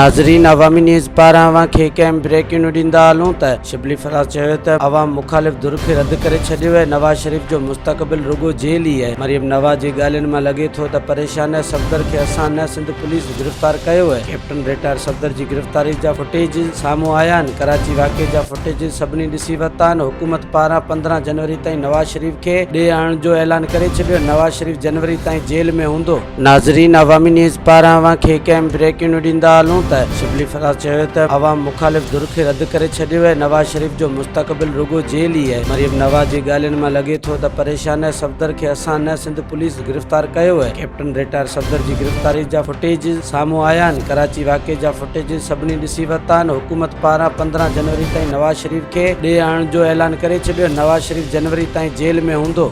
ناظرين عوامي نيوز پاران اوهان کي هڪ اهم بريڪنگ نيوز ڏيندا هلون ته شبلي فراز چيو ته عوام مخالف ڌر کي رد ڪري ڇڏيو آهي، نواز شريف جو مستقبل رڳو جيل ئي آهي، مريم نواز جي ڳالهين مان لڳي ٿو ته پريشان آهي، صفدر کي اسان نه سنڌ پوليس گرفتار ڪيو آهي، ڪيپٽن رٽائر صفدر جي گرفتاري جا فوٽيجز سامهون آيا آهن، ڪراچي واقعي جا فوٽيجز سڀني ڏسي ورتا آهن، حڪومت پاران 15 جنوري تائين نواز شريف کي ڏيهه آڻڻ جو اعلان ڪري ڇڏيو، نواز شريف جنوري تائين جيل ۾ هوندو. ناظرين عوامي نيوز پاران اوهان کي هڪ اهم بريڪنگ نيوز ڏيندا هلون ته شبلي فراز چيو ته عوام مخالف ڌر کي رد ڪري ڇڏيو آهي، نواز شريف جو مستقبل رڳو جيل ئي آهي، مريم نواز جي ڳالهين مان لڳي ٿو ته پريشان آهي، صفدر کي اسان نه سنڌ پوليس گرفتار ڪيو آهي، ڪيپٽن رٽائر صفدر جي گرفتاري جا فوٽيجز سامهون آيا آهن، ڪراچي واقعي جا فوٽيجز سڀني ڏسي ورتا آهن، حڪومت پاران 15 جنوري تائين نواز شريف کي ڏيهه آڻڻ جو اعلان ڪري ڇڏيو، نواز شريف جنوري تائين جيل ۾ هوندو.